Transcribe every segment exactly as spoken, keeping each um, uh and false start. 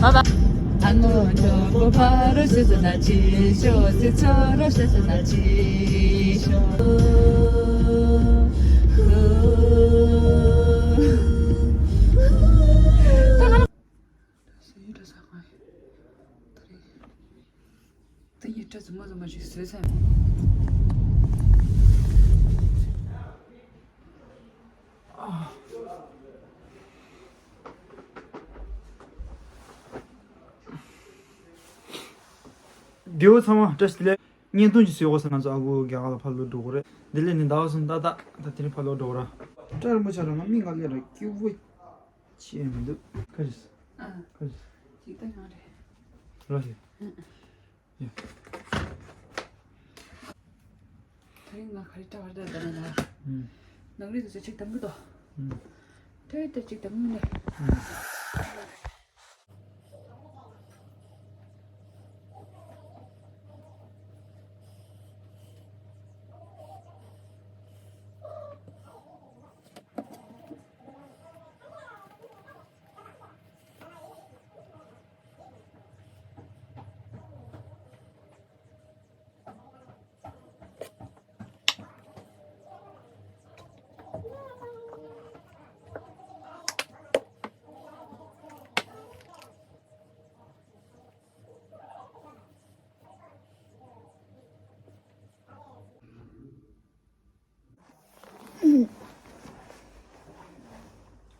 Bye bye. ཨ་ནོ་ཇོ་བོ་ཕ་རོ་ཤི་སོ་ན་ཅི་ཤོ་སི་ཚོ་རོ་ཤི་སོ་ན་ཅི་ཤོ། ད་ང་ད་ཡི་ཏྲ་ཚང་མ་ཞིག་བཟོས་ཚར། རྒྱལ་བོ་ཚང་མ་བཀྲ་ཤིས་བདེ་ལེགས། བརྙན་ཐུང་ཅིག་བཟོས་དགོས་ཟེར། ང་ཚོ་ཨ་ཁུ་རྒྱ་གར་ལ་ཕར་ལོག་འགྲོ་དགོས་རེད། འདི་ལས་ནི་ཟླ་བ་གསུམ་ཏག་ཏག་ད་དེ་རིང་ཕར་ལོག་འགྲོ་དགོས་ར། སྐྲ་རིང་པོ་ཆགས་ར། ང་མི་ང་ལས་ར་སྐྱིད་པོ་ཆེ་མི་འདུག་ཁ་ཅིག་ཨ། ཁ་ཅིག་ཅིག་ལྟ་ཡང་རེད། ར་ཞིག་ཨ། ཡ། དེ་རིང་ང་ག་རེ་སྐྲ་བར་ད་ད་ན་ན། ཨུམ། ནང་རི་དུ་ཚོ་ཅིག་དམ་གི་དོ། ཨུམ། ཏྲེ་ཏྲེ་ཅིག་དམ་གི་ནས། ཨུམ།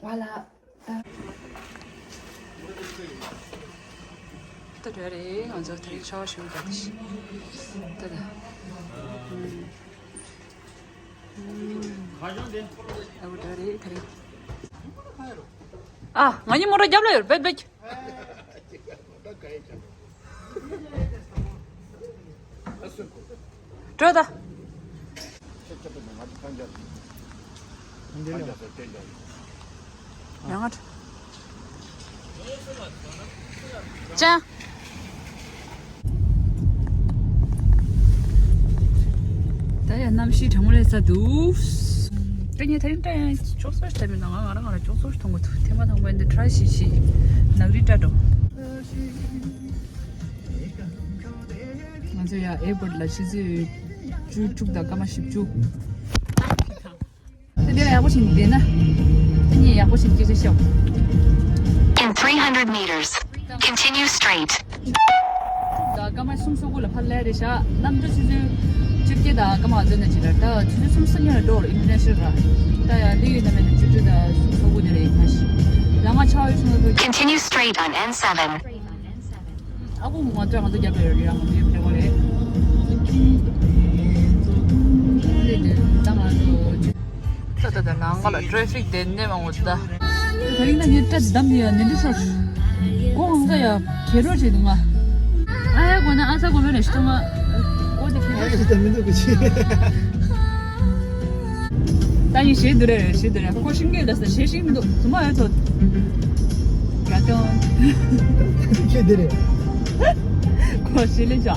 ཝ་ལ། ད་རེད་རེད། ང་ཚོ་དེ་རིང་ཆར་པ་ཞུ་ག་དེ་ཤི། ད་ད། ཨ་བུ་ད་རེད་ད་རེད། ཨ། ང་གཉིས་མོ་ཊ་རྒྱབ་ལ་ཡོད་བེད་བེད། འགྲོ་ད། ཡང་ང་ཅང་། ད་ཡང་གནམ་གཤིས་གྲང་མོ་ལས་ས་འདུག་ད་ངས་ད་རིང་ད་ཡང་ཅོག་ཙེ་ཞིག་ད་མིན་ན། ང་ང་རང་ང་རང་ཅོག་ཙེ་ཞིག་མཐོང་གི་འདུག་ཐེངས་མ་དང་པོ་འདི་ཁྲ་ཤིག་ཤིག་ནག་རི་སྐྲ་འགྲོ། ང་ཚོ་ཡ་ཨེར་པོར་ཊི་ལ་ཆུ་ཚོད་བཅུ་དྲུག་དང་སྐར་མ་བཞི་བཅུ། དེ་འདྲ་ཡག་པོ་ཞིག་བསྡད་ན། དེ་ནས་ཡག་པོ་ཞིག་སྐད་ཆ་ཤོད། In three hundred meters, continue straight. ད་སྐར་མ་གསུམ་སོ་དགུ་ལ་ཕར་སླེབས་རེད་ཤག་གནམ་གྲུ་ཆུ་ཚོད་བཅོ་བརྒྱད་དང་སྐར་མ་ལྔ་བཅུ་ནས་ཅི་རེད། ད་ཆུ་ཚོད་གསུམ་སོ་གཉིས་ལ་འགྲོ་རེད། ཨིན་ཊར་ནེ་ཤ་ནལ་ར། ད་ཡ་ལི་ཡོད་ན་མེད་ན་བཅུ་དྲུག་དང་གསུམ་སོ་དགུ་ནས་རེད། ཡིན་ན་ཤི། ལ་ང་ཆ་ཡོད་སོང་ན། Continue straight on N seven. ཨ་ཁུ་ང་ཚོ་ང་ཚོ་རྒྱབ་ལ་ཡོད་རེད། ང་ཚོ་ཡོད་རེད་གོ་རེད། ད་ད་ད་ནང་ང་ལ་ཊེ་ཕིག་དེ་ནས་མང་བོ་ད། ད་རིང་ད་ངས་སྐྲ་བསྡམས་ནས་ཡ་ནི་འདི་ཤོར། ཀོ་ཧང་ས་ཡ་ཁེ་རོ་བྱེད་འདུག་ང་། ཨ་ཡ་གོ་ན་ཨ་ས་གོ་བོད་ནས་ཤི་ཏོ་ང་། ཀོ་དེ་ཁེ་རོ་ཨ་ཡ་ད་མི་འདུག་གི་ཆེ། ད་ཡིན་ཞེ་འདུག་རེད། ཞེ་འདུག་རེད། ཁོ་ཤིང་གེ་ལ་ས་ཞེ་ཤིང་མི་འདུག་ཚོ་མ་ཡོད་ཚོ། ག་ཏོང་། ཁྱེད་འདི་རེད། ཁོ་ཞེ་ལེ་ཅོ།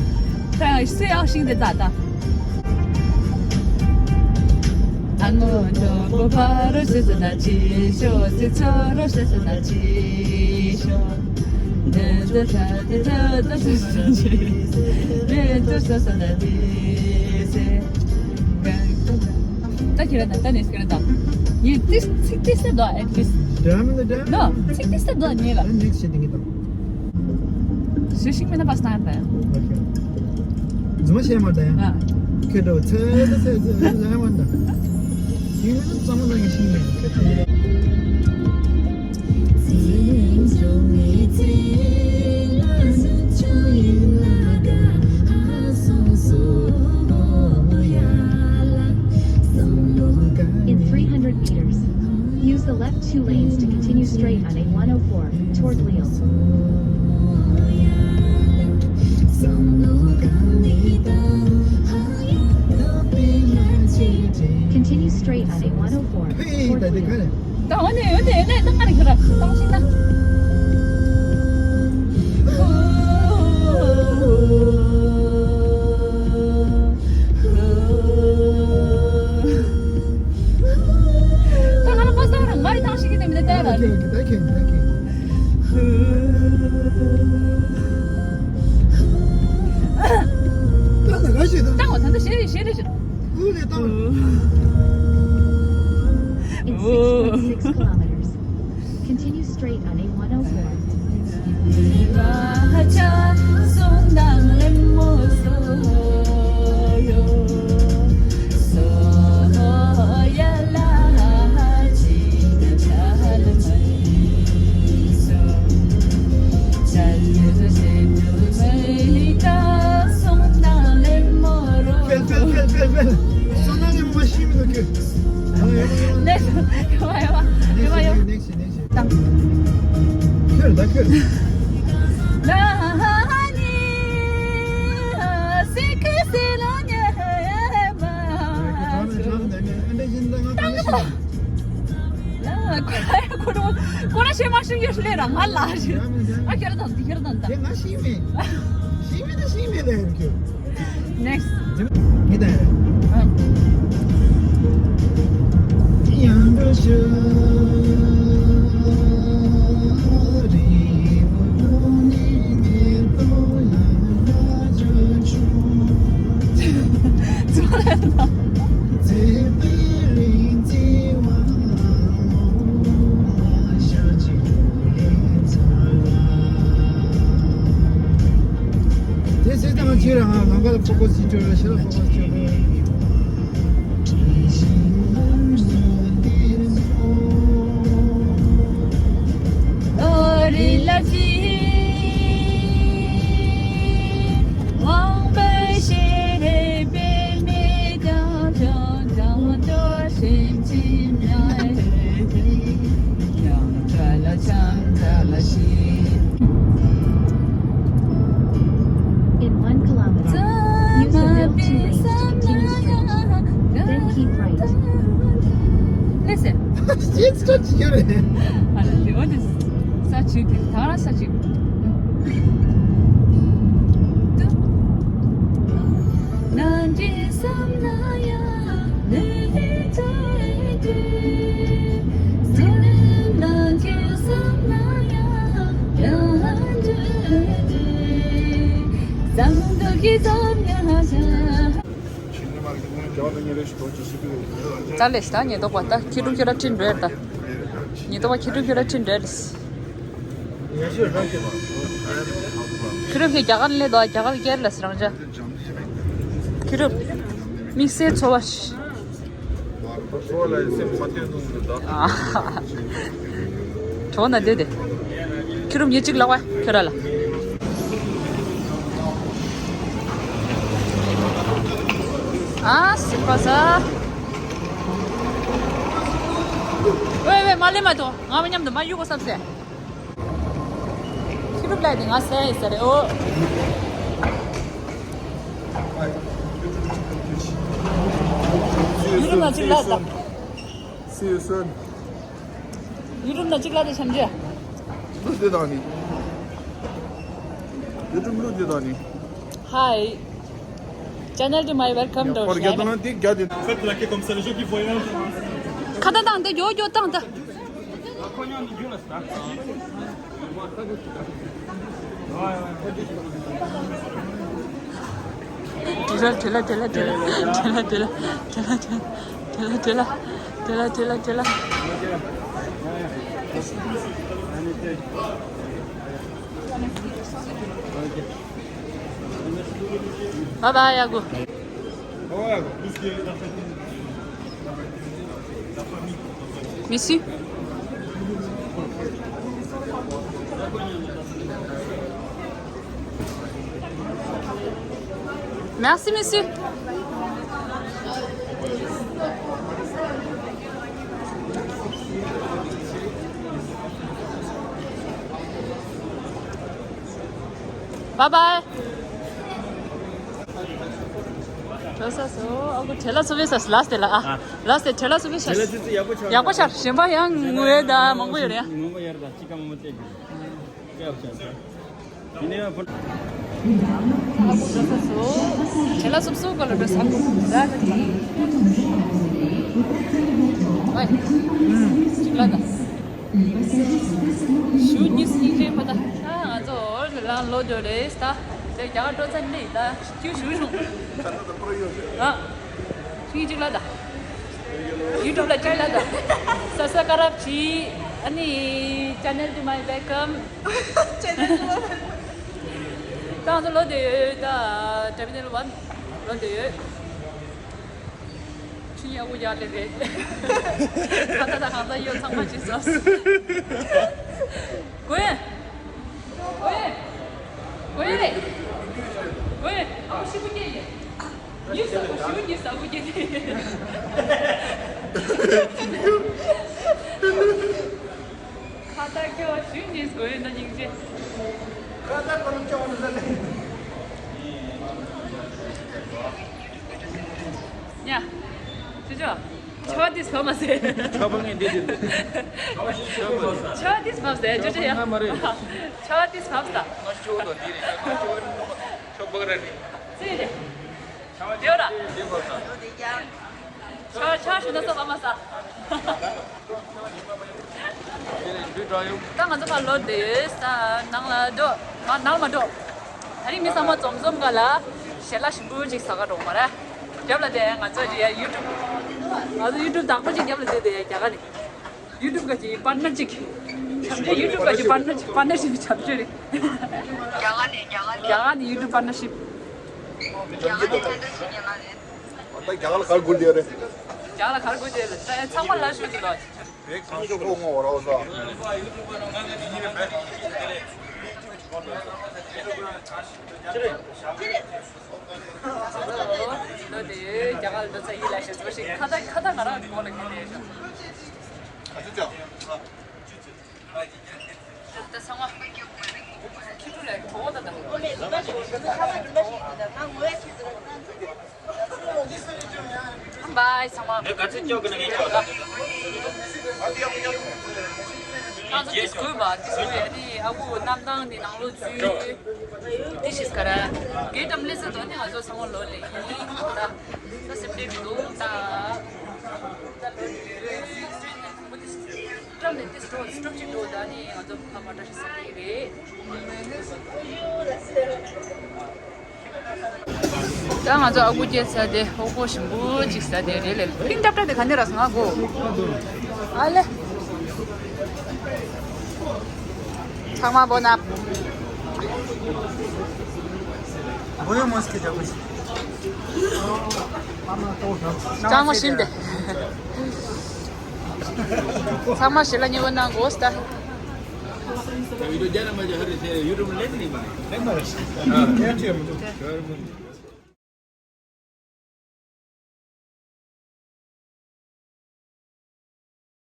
ད་ཡང་སེ་ཡང་ཤིང་དེ་ད་ད། ཨ་ནོ་ཇོ་བོ་ཕ་རོ་ཤི་སོ་ན་ཅི་ཤོ་སི་ཚོ་རོ་ཤི་སོ་ན་ཅི་ཤོ། ད་ཁྱེད་རང་ད་ནས་ཁྱེད་རང་ད། ཡིན་ཏིས་ཚིག་ཏིས་ད་ཨེ་ཏིས། Dam in the dam? No, ཚིག་ཏིས་ད་ཉེ་ལ། Next ཞེས་དེ་ངེས་དང་། ཞེ་ཤིང་མེད་ན་པ་སྣང་ད་ཡང་། Okay. རྫུན་མ་བཤད་མ་ད་ཡང་། ཨ། ཁྱེད་འགྲོ་ཚེ་ཚེ་ཚེ་ཚེ་ལ་ཡང་མ་ད། ཡིན་ན་གཙང་མ་ལ་ཡིན་ཤིང་མེད། In three hundred meters, use the left two lanes to continue straight on A one oh four toward Lille. Continue straight on A one oh four toward Lille. ད་འོ་ནས་འོ་ནས་ནས་ད་ང་རེ་ཁྱོད་ར་ཏང་ཤིག་ན། ད་ང་ར་མ་ས་ར་ང་རེ་ཏང་ཤིག་གི་དེ་མི་ད་ད་ར། Okay, okay, thank you, thank you. ཤེས་རེད་ཤེས། ཨུ་ལས་བཏང་། In six point six kilometers, continue straight on A one oh four. ཕེལ་ཕེལ་ཕེལ་ཕེལ་ཕེལ། སོ་ན་ནི་མ་ཤི་མི་འདུག་ཁྱོད། ཡོ་ཡོ་ཡོ། ནེགསི་ཡོ་ཡོ་ཡོ། ནེགསི་ནེགསི། ཁྱོད་ད་ཁྱོད། ཁོ་ར་ཤེས་མ་ཤེས་ཡོད་ལེ་ར་ང་ལ་ཤེས། ཨ་ཁྱེར་དང་དེ་ཁྱེར་དང་ད། དེ་ང་ཤེས་མེད། ཤེས་མེད་ད་ཤེས་མེད་ད་ཡོད་ཁྱོད། Next. ངེས་དང་ཡང་འགྲོ་ཤོག་དེ་སེམས་ཐག་ཆོད་རང་ལམ་ཁ་ལ་ཕོ་ཁོ་སི་ཆོད་ར་ཤེས་ར་ཕོ་ཁོ་སི་ཆོད་ར། In one kilometer, use the middle two lanes to continue straight. Then keep right. Listen. It's such a beauty. I don't know. What is such a beauty? Tara such a beauty. ད་ལས་ད་ཉེན་རྟོག་པ་ད་ཁྱི་ཕྲུག་ཁྱོད་ར་ཁྲིད་འགྲོ་ཡ་ད། ཉེན་རྟོག་པ་ཁྱི་ཕྲུག་ཁྱོད་ར་ཁྲིད་འགྲོ་ཡ་ད། ཁྱི་ཕྲུག་ཁྱོད་རྒྱ་གར་སླེབས་དོ། རྒྱ་གར་སྐད་ལ་སི་རང་ཅག་ཁྱི་ཕྲུག་དམིགས་བསལ་ཚོར་བ་ཞིག་གྲོགས་ན་བསྡད་དེ། ཁྱི་རུམ་ཉེ་གཅིག་ལག་པ་ཁྱོད་ར་ལ། ཨ་སི་པ་ས། ཝེ་ཝེ་མ་ལེ་མ་ཏོ་ང་མཉམ་དུ་མ་གཡུག་གོ་བསམ་སེ། ཁྱི་རུམ་ལས་དེ་ང་སེ་ཡི་ས་རེ་ཨོ། ཁྱི་རུམ་ལ་གཅིག་ལ་ད། See you soon. YouTube ན་གཅིག་ལ་དེ་བྱམས་ཆོས། ལུག་དེ་དང་ནི། YouTube ལུག་དེ་དང་ནི། Hi. Channel to my welcome to Share. Faites plaquer comme ça, les gens qui voyagent. ཁ་ཏ་དང་དེ་ཡོ་ཡོ་དང་ད། དྲི་ལ་དྲི་ལ་དྲི་ལ་དྲི་ལ་དྲི་ལ་དྲི་ལ་དྲི་ལ་དྲི་ལ་དྲི་ལ་དྲི་ལ་དྲི་ལ་དྲི་ལ་དྲི་ལ། Bye bye, Yagu. Miss you. Merci, monsieur. Bye bye. ལོ་ས་སོ། ཨ་ཁུ་ཁྲེ་ལ་སུ་བེ་ས་ལ་སྟེ་ལ་ཨ། ལ་སྟེ་ཁྲེ་ལ་སུ་བེ་ས། ཁྲེ་ལ་སུ་སུ་ཡག་པོ་ཆགས། ཡག་པོ་ཆགས། གཞན་པ་ཡང་ངུ་ཡས་ད་མང་པོ་ཡོད་རེད། མང་པོ་ཡོད་རེད་ད་ཅི་ཀ་མང་པོ་བལྟས་ཀྱི་སྐྱབས་བཅོལ་ས། དེ་ནས་ཡང་ཕོ། ཨ་ཁུ་ལོ་ས་སོ། ཁྲེ་ལ་སུ་སུ་ག་ལ་འགྲོ་ས་ཁུ་ར་ད་ཅི་ཀ། ཨ། ཨུམ། ཅིག་ལ་ད། ཞུ་གཉིས་སྙིང་རྗེ་པ་ད། ཨ་ང་ཚོ་ལ་ལོ་འགྲོ་རེད་ད། དེ་རྒྱ་གར་འགྲོ་ཚར་ནས་ད་ཁྱོད་ཞུ་རུང་། ཨ། ཤིང་གཅིག་ལ་ད། ཡུ་ཊུབ་ལ་བཅར་ལ་ད། ས་ས་ཀ་རབ་ཅི། ཨ་ནི། Channel to my welcome. Channel to my welcome. ད་ང་ཚོ་ལོ་དེ་ཡོད་ད། Terminal one ལོ་དེ་ཡོད། ཆུ་ཡག་པོ་ཡག་ལེ་རེད། ཁ་ད་ད་གང་ད་ཡོད་ཚང་མ་ཅི་ཟོས། གོ་ཡ། གོ་ཡ། གོ་ཡ་རེད། གོ་ཡ། ཨ་ཁུ་ཤི་པོ་སྐྱེས་ཡིན། ཉི་ཟ་གོ་ཞུ་ཉི་ཟ་གོ་སྐྱེས་ཏེ། ཁ་ད་ཁྱོད་ཞུ་ཉི་གོ་ཡ་ན་སྙིང་རྗེ། ཁ་ད་གོ་ལ་ཅོག་ནི་ཟ་ནི། ཡ། ཅོ་ཅོ། ཆ་དིས་བབ་མ་ཟེར། ཆ་བ་ངས་འདི་འདི། ཆ་དིས་བབ་ཟེར་ཅོ་ཅོ་ཡ། ང་མ་རེད། ཆ་དིས་བབ་ད། ང་ཆོ་དང་འདི་རེད། ང་ཆོ་ཆོ་བག་ར་ནི། ཙི་རེད། དེ་ར། འདི་བབ་ད། ཆ་ཆ་ཞུ་ན་ས་བབ་མ་ས། ད་ང་ཚོ་ཕར་ལོག་བསྡད་ཡོད་ས། ནང་ལ་འགྲོ། ང་ནང་ལ་མ་འགྲོ། ད་རིང་མི་ཚང་མ་འཛོམས་འཛོམས་ག་ལ་ཞལ་ལག་ཞིམ་པོ་ཅིག་ཟ་ག་འགྲོ་མ་རེད། རྒྱབ་ལ་བསྡད་ང་ཚོ་ཡ་ཡུ་ཊུབ། ང་ཚོ་ཡུ་ཊུབ་བདག་པོ་ཅིག་རྒྱབ་ལ་བསྡད་བསྡད་ཡ་རྒྱ་གར་ནས། ཡུ་ཊུབ་ག་ཅིག་པར་ཊ་ནར་ཅིག་བྱམས་ཆོས་ཡུ་ཊུབ་ག་ཅིག་པར་ཊ་ནར་ཅིག་པར་ཊ་ནར་ཤིབ་བྱམས་ཆོས་རེད། རྒྱ་གར་ནས་རྒྱ་གར་ནས། རྒྱ་གར་ནས་ཡུ་ཊུབ་པར་ཊ་ནར་ཤིབ། རྒྱ་གར་ནས་ཕན་ཐོགས་ཤིག་ཉན་ལ་རེད། ད་རྒྱ་གར་ལ་ག་རེ་དགོས་འདི་རེད། རྒྱ་གར་ལ་ག་རེ་དགོས་འདི་རེད། ད་ཡ་ཚང་མ་ལ་ཞུ་འདི་ལ། བེག་ཚང་ཞོག་ཁོ་ངོ་ར་བ་ས། ལོ་དེ་རྒྱ་གར་ལ་འགྲོ་ཚར་ཡིན་ལ་ཞེས་ཚོ་ཞིག་ཁ་ད་ཁ་ད་ང་རང་གི་ངོ་ལ་ཁེལ་ཏེ་ཡོད་ཤག་ད་ཚང་མ་ཁྱི་ཕྲུག་ལ་གྲོགས་ད་ད། བའི་ཚང་མ། ང་ཚོ་འདི་སྐུལ་མ། འདི་སྐུལ་ཡ་ནི་ཨ་ཁུ་གནམ་ཐང་ནི་ནང་ལོགས་འཛུལ། འདི་ཞིག་ག་ར། གེ་ཊམ་ལེ་ས་དོ་ནི་ང་ཚོ་ཚང་མ་ལོ་ལེ་ཡིན་ད། ད་སེམས་ཁྲལ་མི་འདུག་ད། ད་ལོ་ལེ་ཡིན། བཀྲམ་ནས་ཏིས་འགྲོ་སྐྲུབ་ཅིག་འགྲོ་ད་ནི་ང་ཚོ་ཕ་མ་བཀྲ་ཤིས་བཟང་ཡིན་རེད། ད་ང་ཚོ་ཨ་ཁུ་སྐྱེལ་ས་དེ་ཨོ་ཁོ་ཞིམ་པོ་ཅིག་ས་དེ་རེད་ལེ། ཕིང་ཏབ་ཏབ་དེ་ག་ནས་རག་སོང་ཨ་ཁུ། ཨ་ལེ། ཚང་མ་བོ་ན། བོ་ཡོ་མོ་སི་ཀེ་ཇ་གུ་ཤི། ཅང་མ་ཤིན་ཏེ། ཚང་མ་ཞེ་ལ་ཉེ་བོ་ན་གོ་སྟ། ཡུ་ཊུབ་རྒྱ་ནག་མ་ཇ་ཧ་རི་ཟེར་ཡུ་ཊུབ་ལེན་ནི་མ་ནི། ལེན་མ་རེད། ཡུ་ཊུབ།